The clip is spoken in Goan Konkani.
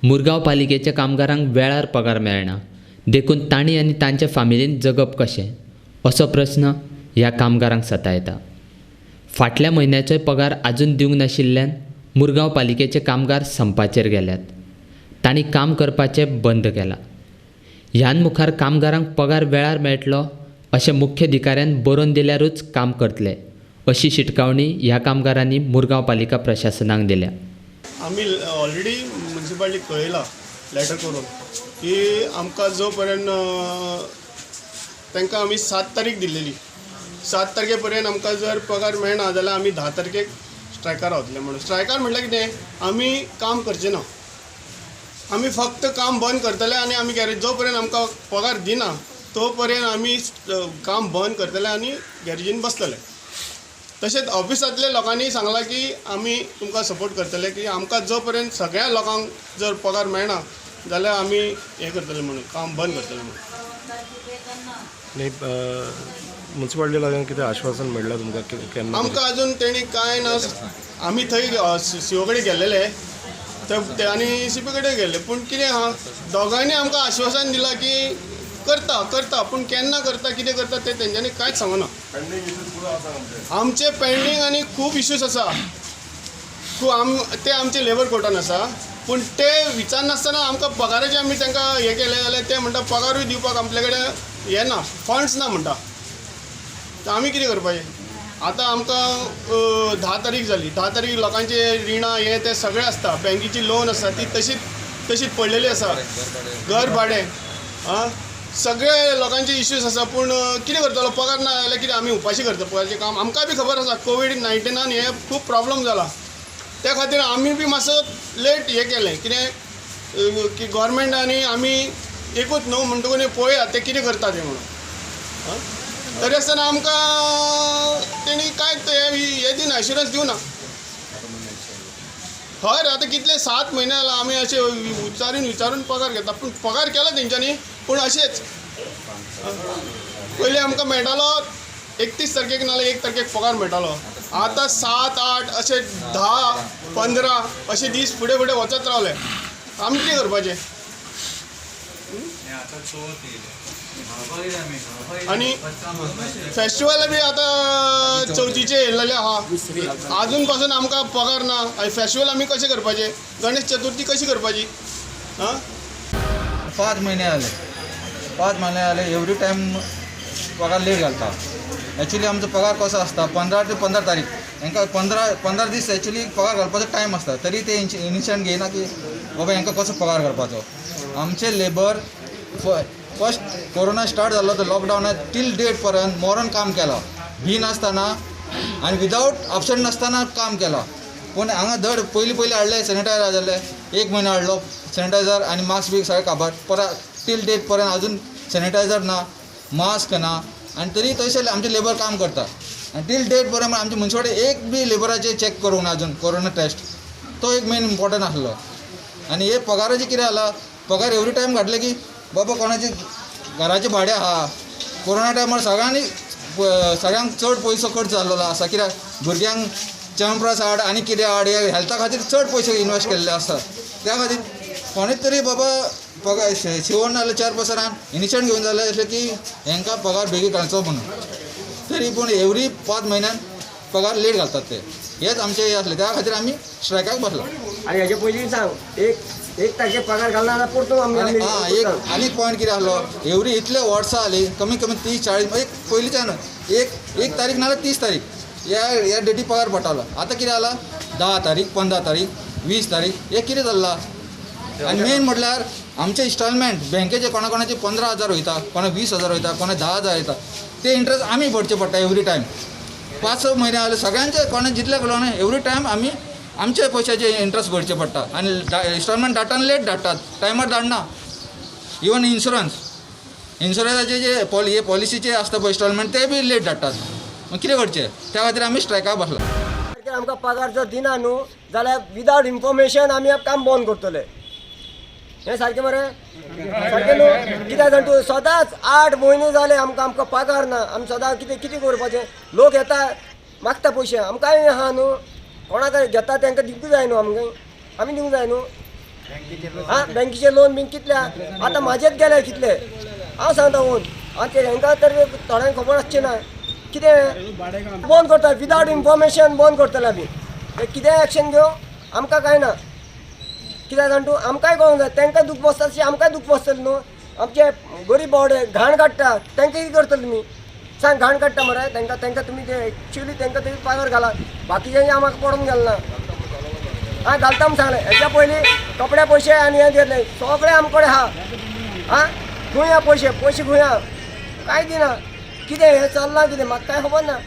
मुरगांव पालिकेच्या कामगारांक वेळार पगार मेळना, देखून तांणी आनी तांच्या फामिलीन जगप कशें असो प्रस्न ह्या कामगारांक सतायता. फाटल्या म्हयन्याचोय पगार आजून दिवंक नाशिल्ल्यान मुरगांव पालिकेचे कामगार संपाचेर गेल्यात. तांणी काम करपाचें बंद केलां. ह्यान मुखार कामगारांक पगार वेळार मेळटलो अशें मुख्याधिकाऱ्यान बरोवन दिल्यारूच काम करतले अशी शिटकावणी ह्या कामगारांनी मुरगांव पालिका प्रशासनाक दिल्या. आमी ऑलरेडी म्युनिसिपालिटीक कळयलां लेटर करून की आमकां जो पर्यंत तांकां आमी 7 तारीख दिल्लेली, 7 तारखे पर्यंत आमकां जर पगार मेळना जाल्यार आमी 10 तारखेक स्ट्रायकार रावतले म्हणून. स्ट्रायकार म्हटल्यार कितें, आमी काम करचे ना, आमी फक्त काम बंद करतले आनी आमी गॅरेज जो पर्यंत आमकां पगार दिना तो पर्यंत आमी काम बंद करतले आनी गॅरेजीन बसतले. तशेंच ऑफिसांतल्या लोकांनी सांगलां की आमी तुमकां सपोर्ट करतले की आमकां जो पर्यंत सगळ्या लोकांक जर पगार मेळना जाल्यार आमी हें करतले म्हणून, काम बंद करतले म्हणून. न्ही, म्युनिसिपालिटी लागून कितें आश्वासन मेळ्ळां तुमकां केन्ना? आमकां अजून तेणी कांय ना. आमी थंय सीओ कडेन गेल्लेले ते आनी सी पी कडेन गेल्ले, पूण कितें आहा दोगांयनी आमकां आश्वासन दिलां की करता करता, पूण केन्ना करता कितें करता तें तेंच्यांनी कांयच सांगना. आमचे पेंडींग आनी खूब इश्यूज आसा, खूब ते आमचे लेबर कोर्टान आसा, पूण ते विचारनासतना आमकां पगाराचे आमी तांकां हें केलें जाल्यार ते म्हणटा पगारूय दिवपाक आपले कडेन हें ना, फंड्स ना म्हणटा. आमी कितें करपाचें आतां? आमकां 10 तारीख जाली, 10 तारीख लोकांचे रिणां हें तें सगळें आसता, बँकेची लोन आसा ती तशीच तशीच पडलेली आसा, घर भाडें आं सगळे लोकांचे इश्यूज आसा. पूण कितें करतलो, पगार ना जाल्यार कितें आमी उपाशी करता पगाराचें काम? आमकां बी खबर आसा कोवीड-19 हें खूब प्रॉब्लम जाला, त्या खातीर आमी बी मातसो लेट हें केलें कितें की गव्हर्मेंट आनी आमी एकूच न्हू म्हणटकूच पळोवया ते कितें करता तें म्हणून. तरी आसतना आमकां तेणी कांयच हें दिना, एश्युरन्स दिवना. हय, आतां कितले 7 म्हयने जाला आमी अशें विचारून विचारून पगार घेता, पूण पगार केला तेंच्यांनी, पूण अशेंच पयलीं आमकां मेळटालो 31 तारखेक नाल्यार 1 तारखेक पगार मेळटालो, आतां 7, 8 अशे 10, 15 अशे दीस फुडें फुडें वचत रावले. आमी कितें करपाचें? आनी फेस्टिवल बी आतां चवथीचें येयल्लेलें आहा, आजून पासून आमकां पगार ना. आनी फेस्टिवल आमी कशें करपाचें? गणेश चतुर्थी कशी करपाची? आं 5 म्हयने जाले, 5 म्हयने जाले एवरी टायम पगार लेट घालता. एक्चुली आमचो पगार कसो आसता 15 ते 15 तारीख हांकां 15 दीस एक्चुली पगार घालपाचो टायम आसता, तरी ते इनिशियंट घेयना की बाबा हांकां कसो पगार घालपाचो. आमचे लेबर फर्स्ट कोरोना स्टार्ट जाल्लो तो लॉकडावनात टील डेट पर्यंत मॉरन काम केलां, भी नासतना आनी विदावट ऑप्शन नासतना काम केलां. पूण हांगा धड पयलीं पयलीं हाडले सॅनिटायझर जाले, 1 म्हयनो हाडलो सॅनिटायझर आनी मास्क बी सगळें काबार, परत टील डेट पर्यंत अजून सॅनिटायझर ना, मास्क ना, आनी तरी तशें आमचे लेबर काम करता. आनी टील डेट पर्यंत आमचे मनशाकडेन एक बी लेबराचे चॅक करूंक ना अजून कोरोना टेस्ट, तो एक मेन इम्पॉर्टंट आसलो. आनी हे पगाराचें कितें जालां, पगार एवरी टायम घातले की बाबा कोणाचे घराचें भाडें आहा, कोरोना टायमार सगळ्यांनी सगळ्यांक चड पयसो खर्च जाल्लो आसा, कित्याक भुरग्यांक चमप्रास हाड आनी कितें हाड, हे हेल्था खातीर चड पयशे इनवेस्ट केल्ले आसा. त्या खातीर कोणेच तरी बाबा पगार शिवण नाल्यार 4 पर्संटान इनिशियंट घेवन जाल्यार अशें की हेंकां पगार बेगीन घालचो म्हणून, तरी पूण एवरी 5 म्हयन्यान पगार लेट घालतात ते, हेच आमचें हें आसलें, त्या खातीर आमी स्ट्रायकाक बसला. आनी हेजे पयलीं सांग 1 तारखेक पगार घालना जाल्यार परतून आमी एक आनी पॉयंट कितें आसलो, एवरी इतले वर्सां जालीं कमीत कमी 30, 40 एक पयलींच्यान 1 तारीख नाल्यार 30 तारीख ह्या डेटी पगार पडटालो. आतां कितें जालां 10 तारीख, 15 तारीख, 20 तारीख, हें कितें चल्लां? आनी मेन म्हटल्यार आमचे इन्स्टॉलमेंट बँकेचे कोणा कोणाचे 15,000 वयता, कोणा 20,000 वयता, कोणा 10,000 वयता, ते इंट्रस्ट आमी भरचे पडटा एवरी टायम. 5-6 म्हयने जाले सगळ्यांचे कोणा जितले कोणा एवरी टायम आमी आमचे पयशाचे इंट्रस्ट भरचे पडटा. आनी इन्स्टॉलमेंट धाडटाना लेट धाडटात, टायमार धाडना. इवन इन्शुरन्साचे जे हे पॉलिसीचे आसता पळय इन्स्टॉलमेंट ते बी लेट धाडटात, मागीर कितें करचें? त्या खातीर आमी स्ट्रायकाक बसला. आमकां पगार जर दिना न्हू जाल्यार विदावट इन्फॉर्मेशन आमी काम बंद करतले. हें सारकें मरे? सारकें न्हू? कित्याक जाण तूं सदांच 8 म्हयने जाले आमकां आमकां पगार ना, आमी सदां कितें कितें करपाचें? लोक येता मागता पयशे, आमकांय आहा न्हू, कोणाक घेता तांकां दिवंक जाय न्हू, आमकां आमी दिवंक जाय न्हू. आं, बँकेचे लोन बीन कितले आहा आतां म्हाजेच गेले कितले हांव सांगता ओन. आं, ते हेंकां तर थोड्यांक खबर आसचें ना कितें बंद करता विदावट इन्फॉर्मेशन बंद करतले आमी. ते कितें एक्शन घेवं आमकां कांय ना. कित्याक जाण तूं आमकांय कळोंक जाय, तांकां दूख बसता तशें आमकांय दूख बसतलें न्हू. आमचे गरीब बावडे घाण काडटा तांकां कितें करतले तुमी सांग? घाण काडटा मरे तांकां, तांकां तुमी ते एक्चुली तांकां तुमी पगार घालात, बाकीच्यांनी आमकां पडून गेल ना. आं, घालता म्हूण सांगलें हेच्या पयलीं कपड्या पयशे आनी हें दिले सगळें आमचे कडेन आहा. आं, खंय आहा पयशे? पयशे खंय आहा? कांय दिना. कितें हें चल्लां कितें म्हाका कांय खबर ना.